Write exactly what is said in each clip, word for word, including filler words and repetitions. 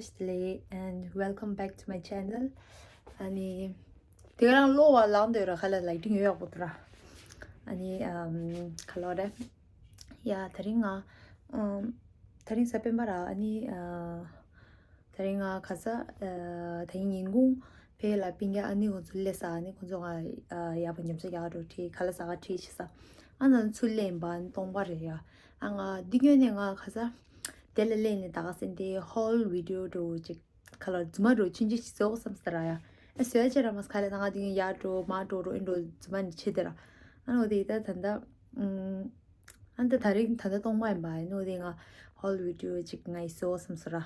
Today and welcome back to my channel. ཨ་ནི་དེ་རང་གློ་བ་ལངས་འདོད་ར་ཁ་ལ་ལའི་ཊིང་ཡོད་ཡག་པོ་འདུག་ར། ཨ་ནི་ཨམ་ག་ལོ་རེད། ཡ་ད་རིང་ང་ཨམ་ད་རིང་གཟའ་སྤེན་པ་ར། ཨ་ནི་ཨ་ད་རིང་ང་ག་ས་ཨ་ད་རིང་ཉིན་གུང་ཕེ་ལ་པིང་ག་ཨ་ནི་ཁོང་ཚོ་སླེབས་ས། ཨ་ནི་ཁོང་ཚོ་ང་ཨ་ཡག་པོ་མཉམ་ཚོ་རྒྱག་འགྲོ་ཁྲིད་ཁ་ལ་ཟ་ག་ཁྲིད་བྱེད་ས། ཨ་ན་ཚུར་སླེབས་པ་སྟོང་པ་རེད་ཡ། ཨ་ང་འདི་སྔོན་ནས་ང་ག་ས་དེ་ལ་སླེབས་ནས་ད་ག་སེ་འདི་ཧོལ་བི་ཌིའོ་འགྲོ་ཅིག་ཁ་ལ་རྫུན་མ་འགྲོ་ཆུན་ཆུན་ཞིག་བཟོ་བསམ་ས་ར་ཡ། ཨ་བཟོས་ཅེ་ར་མ་ཁ་ལ་ད་ང་འདི་ཡར་འགྲོ་མར་འགྲོ་འགྲོ་ཨེ་འགྲོ་རྫུན་མ་ནི་ཆེ་དེ་ར། ཨ་ནོ་དེ་ད་ད་ད་ཨུམ་ཨ་ད་ད་རིང་ད་ད་སྟོང་པ་ཡིན་པ། ཨ་ནོ་དེ་ང་ཧོལ་བི་ཌིའོ་ཅིག་ང་ཡི་བཟོ་བསམ་ས་ར།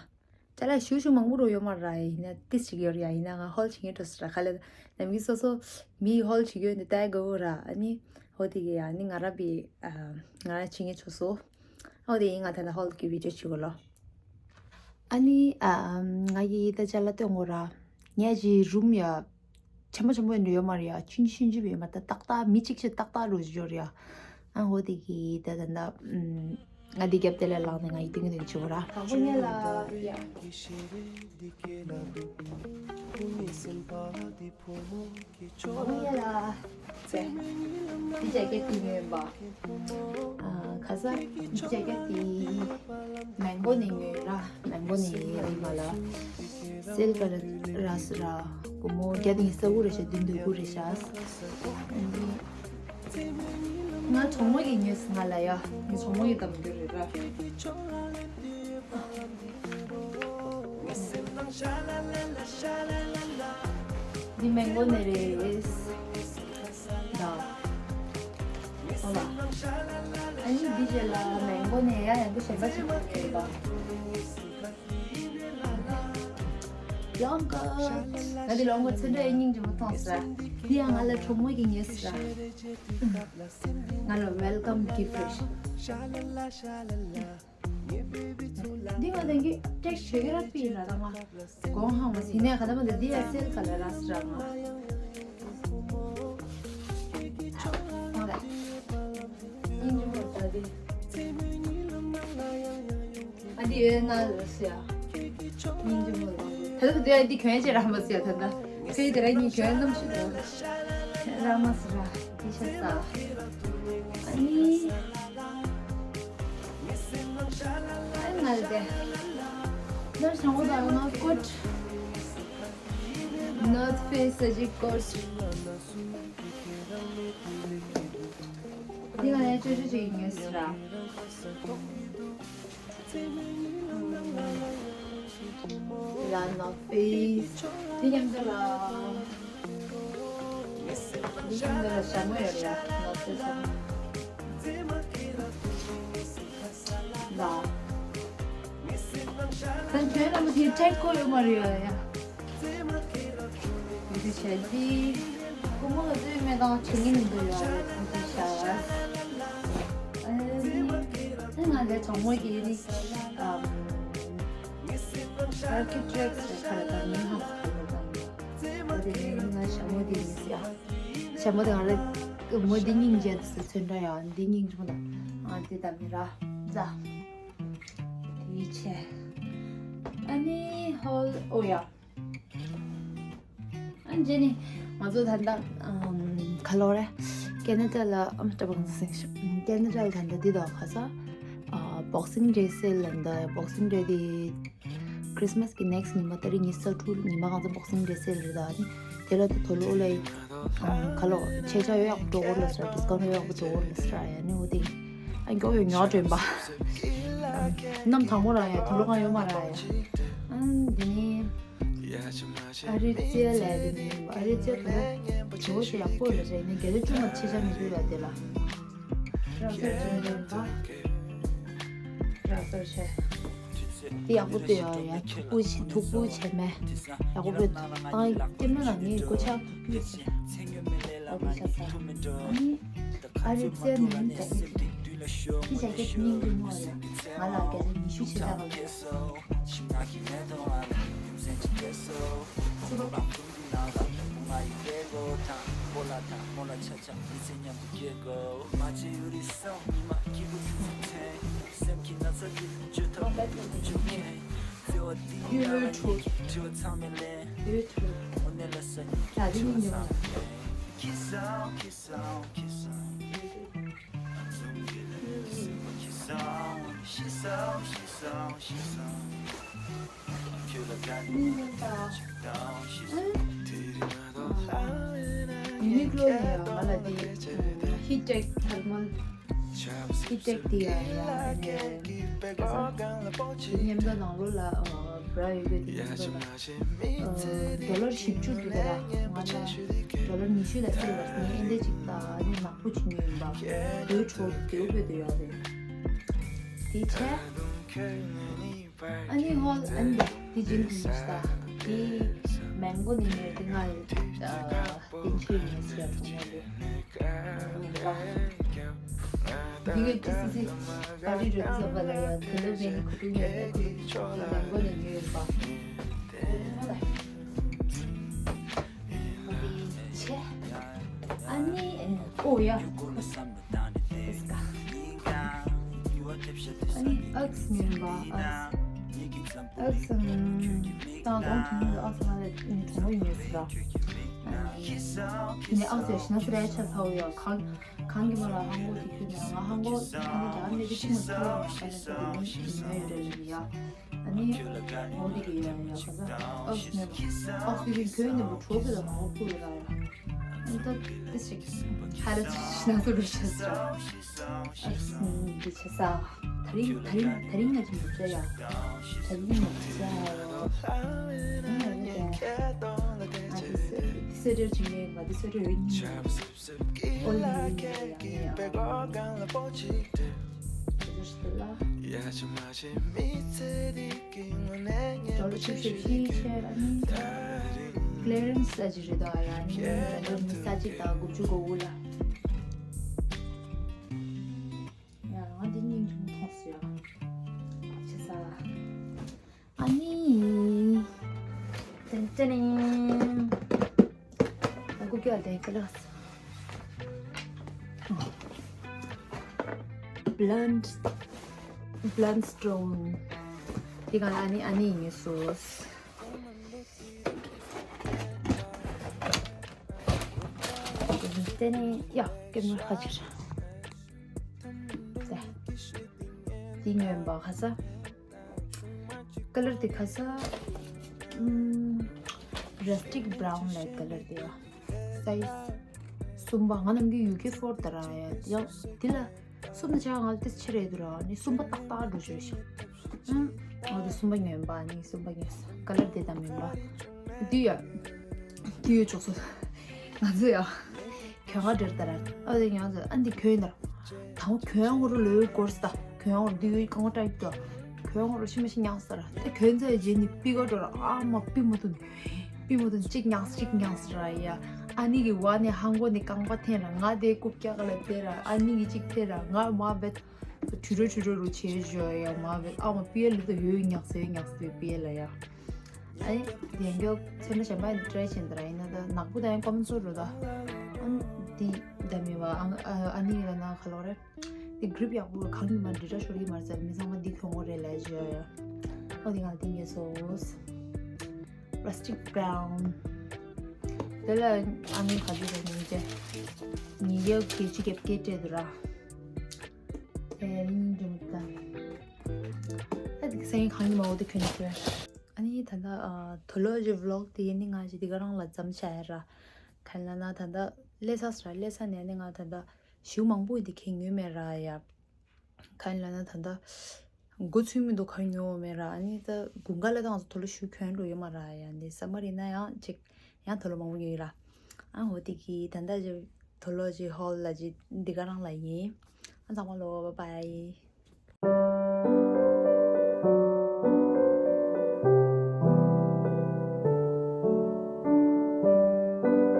ཅ་ལག་ཞུ་ཞུ་མང་པོ་རོ་ཡོད་མ་ར། ཡིན་ན་ཏིས་ཅིག་ཡོད་ར་ཡ། ཡིན་ན་ང་ཧོལ་བྱེད་ངེས་འགྲོ་ས་ར། ཁ་ལ་ནམ་གི་སོ་སོ་མི་ཧོལ་བྱེད་ཡོད་འདི་ལྟ་གོ་ར། ཨ་ནི་ཧོ་དེ་གི་ཡ་ནི་ང་ར་བི་ཨ་ང་ར་བྱེད་ངེས་ཆོ་སོ། ཨོ་དེ་ཡིན་ང་ད་ལྟ་ཧོལ་གི་བི་ཌིའོ་བྱེད་གོ་ལོ། ཨ་ནི་ཨ་ང་གི་ད་ཅ་ལག་སྟོན་གོ་ར། ངས་ཀྱི་རུམ་ཡ་ཆེན་པོ་ཆེན་པོ་ཡོད་མ་རེད་ཡ། ཆུང་ཆུང་ཆུང་ཆུང་ཡོད་མ་རེད། ཏག་ཏག་མི་གཅིག་ཅིག་ཏག་ཏག་རུ་ཡོད་རེད་ཡ། ཨ་ཧོ་དེ་གི་ད་ད་ད་ང་འདི་རྒྱབ་དེ་ལ་ལངས་ནས་ང་ཡི་ཏིང་ཏིང་བྱེད་གོ་ར། དང་པོ་ངས་ལ་ཡ། ཡ་ལ། འདི་ཇེ་ཀེ་ཊི་ཉོས་པ། ཨ་ཁ་ས་འདི་ཇེ་ཀེ་ཊི་མེང་གོ་ནས་ཉོས་ར། མེང་གོ་ནས་ཡིན་པ་ལ། སེལ་ག་ར་ར་སི་ར། སྒོར་མོ་བརྒྱ་དང་ཉི་ཤུ་རྩ་དགུ་རེད་ཤག་བདུན་དོན་དགུ་རེད་ཤག་ང་གྲོགས་མོ་གིས་ཉོས་སོང་ང་ལ་ཡ། ངའི་གྲོགས་མོ་གིས་བདམས་རྒྱུ་རེད་ར། འདི་མེང་གོ་ནས་རེད། ད། ཨོ་ལ། ཨ་ནི་འདི་རྗེས་ལ་མེང་གོ་ནས་ཡང་ཡང་འདི་གཞན་པ་ཞིག་ཉོས་ཡིན་པ། ལོང་གོ། ང་འདི་ལོང་གོ་ཚོན་ཁྲ་ཡི་སྙིང་རྗེ་མོ་མཐོང་ས། འདི་ཡང་ང་ལ་གྲོགས་མོ་གིས་ཉོས་ས། ང་ལ་ཝེལ་ཀམ་གིཕ་རེད། འདི་ང་དེང་གི་ཊེག་ཞུ་གི་ར་པི་ན་ད་ང་གོང་ཧང་མ་སི་ནས་ག་ད་མ་ད་འདི་ཡ་སེལ་ག་ལ་ར་སི་ར་ང་། ཨ་འདི་ཡོད་ན་ལོ་སི་ཡ། སྙིང་རྗེ་མོ་ལ། ད་ལྟ་དེ་འདི་གྱོན་ཆེ་ར་མ་སི་ཡ་ད་ད། ཁྱེད་དེ་ར་གཉིས་གྱོན་རྣམ་ཤེས་དང་། ར་མ་སི་ར། དེ་ཤ་ས། ཨ་ནི། ཨ་ང་ལ་དེ། ནར་སང་བོ་དང་ང་ཀོཊ། North Face ཨ་ཅི་ཀོཊ། དེ་ང་ཡང་ཅོ་ཅོ་ཅིག་ཉོས་སི་ར། ལ་North Face། དེ་མཉམ་དུ་ལ། དེ་མཉམ་དུ་ལ་ཞྭ་མོ་ཡོད་རེད་ཡ། North Face ཞྭ་མོ། ལ། ད་ཁྱོད་རང་མ་དེ་ཊེག་གོ་ཡོད་མ་རེད་ཡ། འདི་བྱས་ཏེ། ཀོ་མོ་ལ་ཚོས་མེ་དང་ཆུ་ངན་འདུག་ཡོད་རེད་འདི་བྱ། ཨ་ནི། ང་ལས་གྲོགས་མོ་གིས་ནི། ཨམ། ཨར་ཀི་ཊེག་ཁ་ར་དང་ཉིན་ཧམ་ཁ་ར་དང་། ཨ་དེ་ནི་ང་ཞྭ་མོ་དེ་ཡིན་ཟེར་ཡ། ཞྭ་མོ་དེ་ང་ལ་མོ་འདི་སྙིང་རྗེ་འདུག་ཟེར་ཚོན་འདྲ་ཡ། འདི་སྙིང་རྗེ་མོ་དང་ཨ་དེ་ད་མི་ར་ཛ། དེ་ཡི་ཆེ། ཨ་ནི་ཧོལ་ཨོ་ཡ། ཨ་ནི་ནི་ང་ཚོ་ད་ལྟ་ཨམ་ག་ལོ་རེད། ཀེ་ན་ཌ་ལ་ཨམ་སྟབས་གང་སེང་ཤ། ཀེ་ན་ཌ་ལ་ད་ལྟ་འདི་དོ་ཁ་ས་ཨ་Boxing Day sale ལ་འདི་Boxing Day འདི་Christmas གི་next ཉི་མ་ཏ་རིག་ཉི་ཤུ་རྩ་དྲུག་ཉི་མ་གང་ཚ་Boxing Day sale རེད། ད་ནི་དེ་ལ་ད་དོ་ལོ་ལ་ཡི་ཨམ་ག་ལོ་ཆེ་ཆ་ཡོད་ཡག་འགྲོ་གོ་ལ་སྲ་discount ཡོད་ཡག་འགྲོ་གོ་ལ་སྲ་ཡ་ནི་འོ་དེ་ཨ་མགྱོགས་ཡོད་ཉོག་དྲན་པ། ནམ་དང་པོ་ར་ཡ་དོ་ལོ་གང་ཡོད་མ་ར་ཡ། ཨ་འདི་ནི། ཨ་རི་ཙི་ཡ་ལས་དེ་ནི་ཨ་རི་ཙི་ཡ་དུ་ཇོ་ཞེ་ཡག་པོ་ལ་རེད་ནི་གལ་ཏེ་ཅུང་མ་ཆེ་ཆ་མི་འདུག་ཡ་དེ་ལ། ར་སོར་ཅན་དེ་ལ། ར་སོར་ཆེ། དེ་ཡག་པོ་དུ་ཡ་ཡ་ཐུག་པོ་ཆེ་ཐུག་པོ་ཆེ་མེ། ཡག་པོ་བོད་ཏང་ཡིག་ལྟེ་མ་ལ་ངའི་གོ་ཆ་ཐུག་པོ་ཆེ། ཨ་ཁུ་ཤ་ཚ། ཨ་ནི། ཨ་རི་ཙི་ཡ་ནི་ཇ་ཀེ་ཊི། དེ་ཇ་ཀེ་ཊི་སྙིང་རྗེ་མོ་ཡ། ང་ལ་རྒྱ་ཆ་ཉི་ཤུ་ཆེ་ཆ་ག་ལ་ཡོད། ཡོད་ཆོག་ཡོད་ཆོག་ད་དེ་ནི་ཉོ། ཡུ་ནིག་ལོ་ནས་ཡང་ང་ལ་དེ་ཧིཊ་ཊེག་ཐར་མལ། ཧིཊ་ཊེག་དེ་ཡང་ཡང་ནས་ཉམས་ད་ནང་ལོ་ལ་བྲ་ཡོད་པའི་དེ་ཉམས་ད་ལ་ཌོ་ལར་བཞི་བཅུ་འདུག་ད་ལ་ང་ལ་ཌོ་ལར་ཉི་ཤུ་ལ་སིལ་བར་ནས་ཨེ་འདྲ་ཅིག་ད་ནི་ནག་པོ་ཅིག་ཉོས་ཡིན་པ། ལོའི་གྲོགས་དེའུ་བོད་དུ་ཡོད་རེད། དེ་བྱས། ཨ་ནི་ཧོལ་ཨ་ནི་དེ་ཇིན་ཁུ་ཤ་ད་དེ་མེང་གོ་ནས་ཉོས་དེ་ང་དེ་ཆེ་ཉོས་ཟེར་ཐོག་མ་དེ་དེ་ག་ཅི་སི་སི་པ་རི་རུ་ཙ་བ་ལ་ཡ་དེ་ལོ་བེ་ནི་ཁུ་ཏུ་ཉོས་ནས་ཁུ་ཏུ་མེང་གོ་ནས་ཉོས་ཡོད་པ། ཨ་ནི་ཨོ་ཡ། ཨ་ནི་ཨག་སི་ཉོས་པ། ཨག་སི་ཨག་སི་ཨམ། ད་གོང་དུ་ཨག་སི་ང་ལ་གྲོང་བོ་ཉོས་སུ་ར། ནས་ཨག་སི་ཡ་ཤི་ན་སི་ར་ཡ་ཆ་ཚ་བོ་ཡ་གང་གང་གི་མ་ལ་ཧང་གོ་དེ་ཁྱོད་ནས་ང་ཧང་གོ་ཨ་ནི་རྒྱ་མི་དེ་ཅི་མ་ཚོ་ཡ་ང་ཧང་གོ་དེ་ཉོས་ཡོད་རེད་ལ་ཡ། ཨ་ནི་ངོ་དེ་གི་ཡ་ཡ་ག་ས་ཨག་སི་ནས་ཨག་སི་གི་ཁྱོད་ནས་མ་གྲོགས་གི་ལ་ང་ཧོ་ཁུ་ལ་ར་ཡ། ཨ་ནི་ད་དེ་ཞིག་ཧ་ལ་ཅི་ཤི་ན་སི་ར་ཡ་ཆ་སི་ར། ཨ་ཙི་འདི་ཆེ་ས། ད་རིང་ད་རིང་ད་རིང་ང་ཅི་མི་བྱ་ཡ། ད་རིང་ང་ཅི་བྱ་ཡ། ཨ་ནི་ང་ནི་ད་ཨ་འདི་སེ་འདི་སེ་འདྲ་ཅི་མེད་པ་འདི་སེ་འདྲ་ཡོད་ཉི་མ། ཨོ་ལ་ཡོད་ཉི་མ་ཡ་ངས་ཡ། འདི་སེ་ལ། ཌོ་ལར་ཆིག་སྟོང་བཞི་བཅུ་ཞེ་ཨ་ནི། ཀི་ལི་ཡ་རན་སི་ས་ཅིག་རེད་དོ་ཡ་ནི་ཌོ་ལར་ས་ཅིག་དང་དགུ་བཅུ་གོ་དགུ་ལ། ཡ་ང་འདི་སྙིང་རྗེ་མོ་མཐོང་སོང་ཡ། ཆེ་ས་ལ། ཨ་ནི། ཏན་ཏན། ཨ་ཀུ་ཀྱ་ལ་ཏན་ཀ་ལ། Blunt Blunt Stone། དེ་ག་ལ་ཨ་ནི་ཨ་ནི་ཡིན་སོ། ཏན་ཏན་ཡ་ཀེམ་ར་ཧ་ཅི་ར། དེ་ཉོན་པ་ཁ་ས། ཀ་ལར་དེ་ཁ་ས། ཨམ། ར་སི་ཊིག་བྷ་རའུན་ལའི་ཀ་ལར་དེ་ཡ། སའི་ཛི་གསུམ་པ་ང་ནམ་གི་ཡུ་ཀེ་ཕོར་ད་ར་ཡ་ཡང་དེ་ལ་གསུམ་ན་ཆ་ང་ལ་དེ་ཆེ་རེད་དུ་ར་ནི་གསུམ་པ་ཏག་ཏག་འགྲོ་ཆོས་ཤིག་ཨམ། འོ་དེ་གསུམ་པ་ཉོན་པ་ནི་གསུམ་པ་ཉོས་ཀ་ལར་དེ་དམ་ཡོན་པ་དེ་ཡ། དེ་ཡོད་ཆོག་སོ། ང་ཚོ་ཡ། གྱོན་ག་འདྲ་ལྟར་ཨ་དེ་ཡང་ཚོ་ཨ་འདི་གྱོན་ནར། དང་གྱོན་འོ་རུ་ལོས་སྐོར་ས་གྱོན་འོ་རུ་འདི་ཡོད་གང་ལྟར་ཡོད། གྱོན་འོ་རུ་ཤི་མ་ཤི་ཉག་སར་དེ་གྱོན་ཚེ་རྗེས་ནི་པི་ག་འགྲོ་ར་ཨ་མ་པི་མ་ཐུན། པི་མ་ཐུན་གཅིག་ཉག་གཅིག་ཉག་སར་ཡ། ཨ་ནི་གི་བ་ནི་ཧང་གོ་ནི་རྐང་པ་འཐེན་ར་ང་དེ་རྐུབ་བཀྱག་ག་ལ་བསྡད་ར་ཨ་ནི་གི་གཅིག་འཐེན་ར་ང་མ་བེད། ཁྲུ་རོ་ཁྲུ་རོ་རུ་བྱེད་བཞོ་ཡ་མ་བེད་ཨ་མ་པི་ཡ་ལི་ད་ཡོད་ཉག་སེ་ཉག་སེ་པི་ཡ་ལ་ཡ། ཨ་ནི་དེ་མགྱོགས་ཚེ་མ་གཞན་པ་ཡིན་ཊ་རའི་བྱེད་འདི་ར་ཡིན་ན་ད་ནག་པོ་ད་ཡང་ཀོམ་ཚོ་རུ་ད། ཨ་ནི་དེ་ད་མི་བ་ཨ་ཨ་ཨ་ནི་ལ་ན་ཁ་ལོ་རེ། དེ་གྲིབ་ཡག་པོ་གང་ཡིན་མ་འདྲི་འདྲ་ཤོར་གི་མ་རེད་ཟེར་མི་ཚང་མ་འདི་གྱོན་གོ་རེད་ལས་བྱོས་ཡ། ཨོ་དེ་ང་དེ་ངས་སོ། ར་སི་ཊིག་བྷ་རའུན། དེ་ལ་ཨ་ནི་ག་དུས་ར་ཉིན་བྱས། ཉིན་རྒྱབ་ཀྱི་ཅི་རྒྱབ་སྐད་སྤྲད་དུ་ར། དེ་རིང་འགྲིམ་ད། ད་དེ་སང་ཉིན་གང་ཡིན་མ་འོ་དེ་གྱོན་ནས་ཁྱོད། ཨ་ནི་ད་ལྟ་ཨ་དོ་ལོ་ཇི་ཝི་ལོག་དེ་ནི་ང་ཞིག་དེ་ག་རང་ལ་མཚམས་བཞག་ཡ་ར། ག་ལ་ན་ད་ལྟ་སླེབས་ས་ར་སླེབས་ས་ནས་ནི་ང་ད་ལྟ་ཞུ་མང་པོ་དེ་ཁྱེད་ཉོས་མེད་ར་ཡ། ག་ལ་ན་ད་ལྟ་འགོ་ཚུགས་མི་འདུག་ག་ཉོ་མེད་ར་ཨ་ནི་ད་དགུན་ཁ་ལ་ད་ང་ཚོ་དོ་ལོ་ཞུ་གྱོན་འགྲོ་ཡོད་མ་ར་ཡ་ནི་ས་མ་རི་ན་ཡང་ཅིག་ཡང་དོ་ལོ་མང་པོ་ཉོས་ཡོད་ར། ཨ་འོ་དེ་གི་ད་ལྟ་ཇི་དོ་ལོ་ཇི་ཧོལ་ལ་ཇི་འདི་ག་རང་ལ་ཡིན། ཨ་ཚང་མ་ལོ་བ་བའི།